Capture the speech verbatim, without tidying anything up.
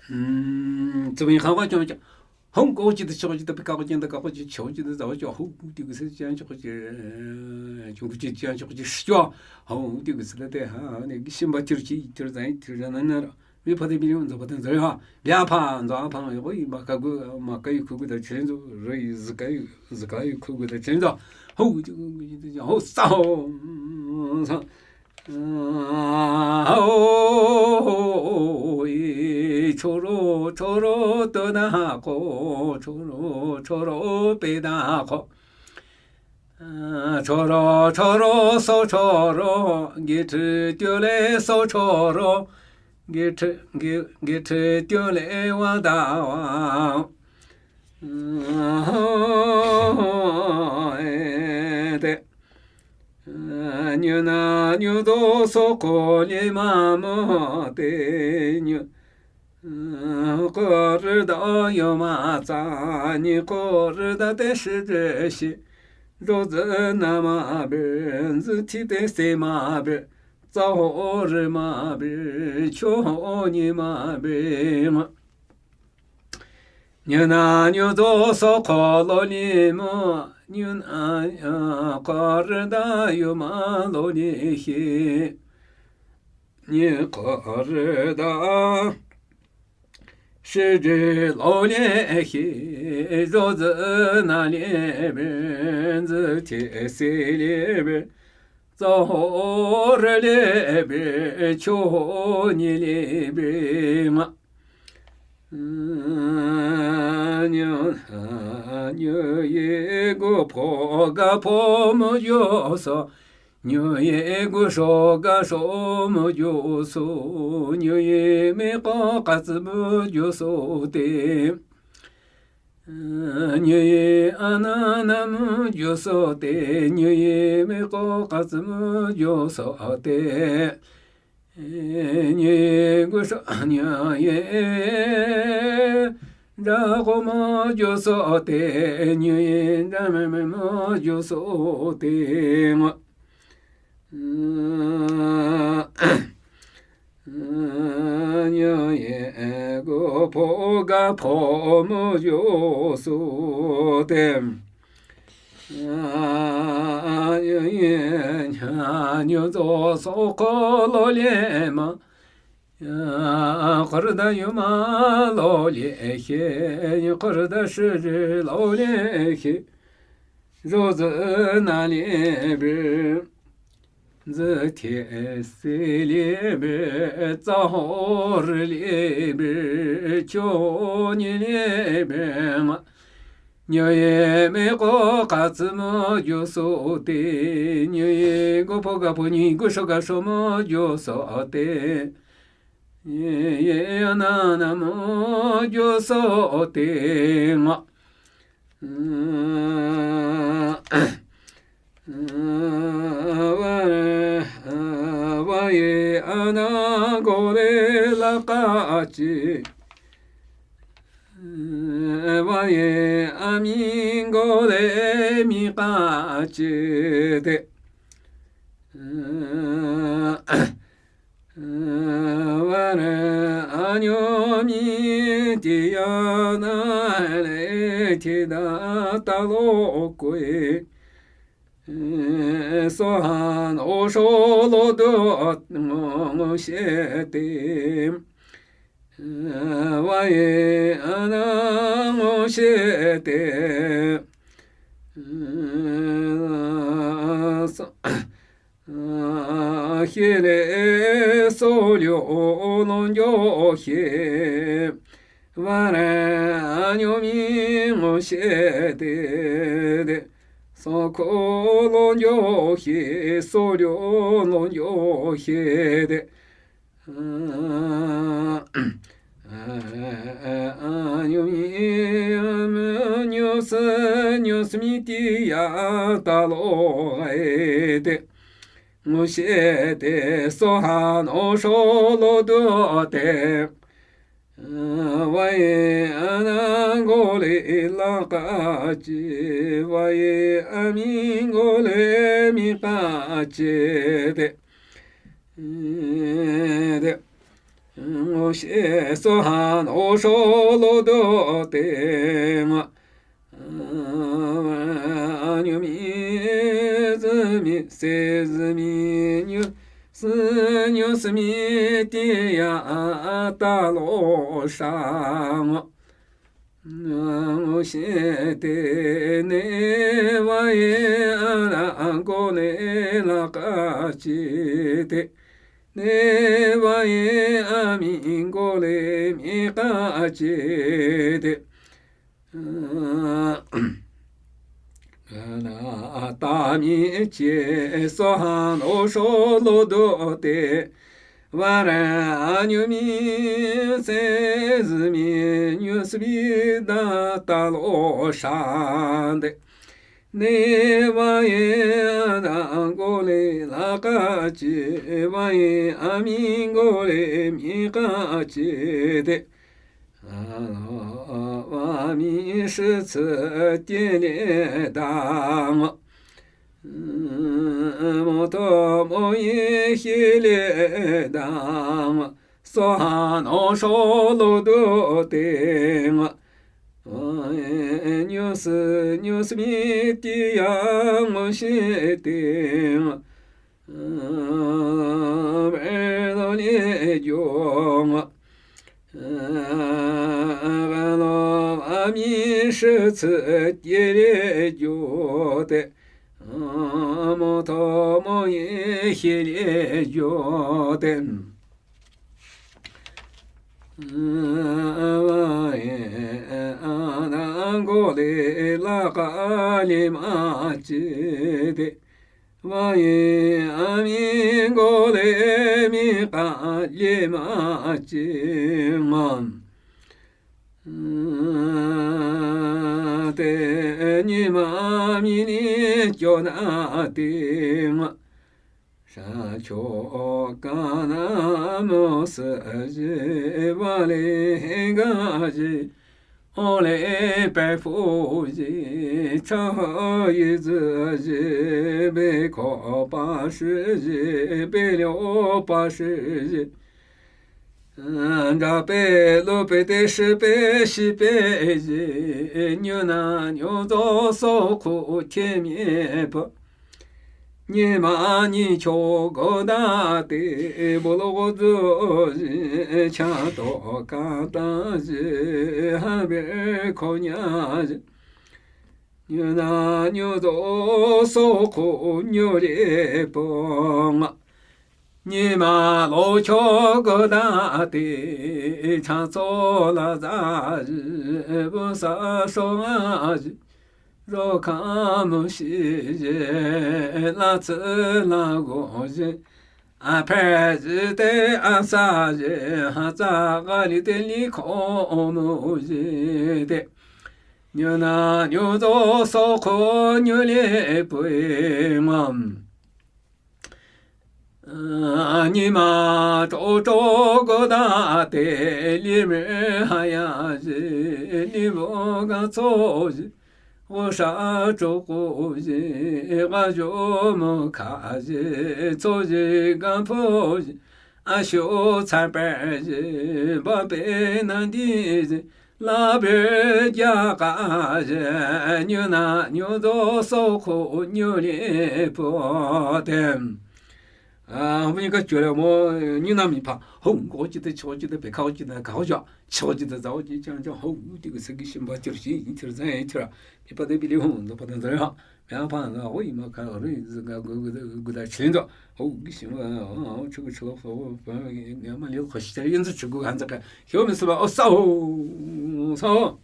Tsawing khang wa chong chong. Hong ko chi de chong chi de pika ko chi de ka ko chi chong chi de za wa chong hong ti gu se chang chong chi, chong chi chang chong chi syo. Hong ti gu se de ha ne shim ba tir chi tir zai tir zai na na. Mi pa de mi za pa de za ha. Bia pa za pa yo ko i ma ka gu ma ka yu ku gu da chen zo ro i zi ka yu zi ka yu ku gu da chen zo. Hong ti gu ho sa ho sa. Choro choro to na ko choro choro pe na ko. Choro choro so choro gi chi tyo le so choro gi chi gi chi tyo le wa da wa. Te. Nyu na nyu do so ko li ma mo te nyu. Ko ri da yo ma tsa ni ko ri da te shi zhe shi. Zho zi na ma be, zi ti te se ma be, tsa ho ri ma be, cho ho ni ma be ma. Nyu na nyu do so ko lo ni mo, nyu na ko ri da yo ma lo ni hi. Nyi ko ri da shi zhi lo ni hi, zho zi na li be, zi ti se li be, tsa ho ri li be, cho ho ni li be ma. Nyu, nyu yi gu po ga po mo yo so. Nyu yi gu sho ga sho mo yo so. Nyu yi mi ko ka zi mo yo so te. Nyu yi a na na mo yo so te. Nyu yi mi ko ka zi mo yo so te. Nyi gu sha nyi ye, da ko mo ju so te, nyi ye, da me me mo ju so te, ngo. Nyi ye gu po ga po mo ju so te. Nyi zo so ko lo le ma. Kor da yu ma lo le he, kor da shi lo le he. Zo zi na le be. Zi ti si li be, tsa ho ri li be, cho ni li be ma. Nyi ye mi ko ka zi mo ju so te, nyi ye gu po ga po nyi gu sho ga sho mo ju so te. Nyi ye a na na mo ju so te ngo. Wa, wa ye a na go le la ka chi. Wa ye a mi go le mi ka chi te. Wa re a nyo mi ti ya na le ti da ta lo kwe. So han o sho lo do ngo, ngo she te. Wa ye a na ngo she te. So, he le so lyo lo nyo he. Wa re a nyo mi ngo she te de. So ko lo nyo he, so lyo lo nyo he de. Nyu mi, nyu si, nyu si mi ti ya ta lo gai te. Ngo she te so han o sho lo du te. Wa ye a na go le la ka chi, wa ye a mi go le mi ka chi te. Te. Ngo Moshe sohan osho lo do te nga. Nyu mi, zü mi, se zü mi, nyu, sü nyu sü mi, ti ya ta lo sha nga. Moshe te ne wa ye a ra ko ne la ka chi te. Ne wa ye a mi ko le mi ka chi te. Ta mi che sohan osho lo do te. Wa ra nyu mi, se zü mi, nyu sü mi da ta lo sha de. Ne wa ye a da ko le la ka chi, wa ye a mi ko le mi ka chi de. Wa mi shi ci tie le da nga. Mo to mo ye xie le da nga. Sohan osho lo do te nga. Nyu sü, nyu sü mi ti ya mo shi te nga. Be lo le jo nga. Ga lo a mi shi ci tie le jo te. Mo to mo ye xie le jo te. Wa ye a da ko le la ka le ma chi te. Wa ye a mi ko le mi ka le ma chi ma. Te nyi ma mi ni kyo na te ma. Sha kyo ka na mo se ji wa le he ga ji. O le pe fu ji, cha yi zi ji, be ko pa shi ji, be liu pa shi ji. Nda pe lo pe te shi pe shi pe ji, nyu na nyu zo so ku tie mi pe. Nyi ma nyi cho go da te, bo lo go zo ji, cha to ka ta ji, ha be ko nya ji. Nyu na nyu zo so ku nyu le po nga. Nyi ma lo cho go da te, cha zo la za ji, bu sa so nga ji. Zo ka mu shi ji, la ci la go ji. A pe ji te a sa ji, ha za ga li te li ko mu ji te. Nyu na nyu zo so ko nyu le pui ma. Nyi ma to to go da te, li me ha ya ji, li mo ga zo ji. Wo sha zhou gu ji, ga zhou mo ka ji, zo ji ga po ji, a xiu cai bai ji, ba bei nan di ji, la bei ja ga ji, nyu na nyu zo so ku nyu li po de. 啊，我们应该觉得我，你那米怕，吼，我记得，我记得，别看我记得，搞笑。 Chawji da zao ji chang chang hou, ti gu sagi shimba chir shi, chir zai chir. Ipa de bili hung, da pa da zai ha. Mya pa na hoi ma ka ri zi ga gu gu da gu da chen zo. Hou gi shimba, hou chu gu chu lo fo, pa, ya ma liu kho shi, yin zi chu gu han za ka. Hyo mi si ba, o sa ho, sa ho.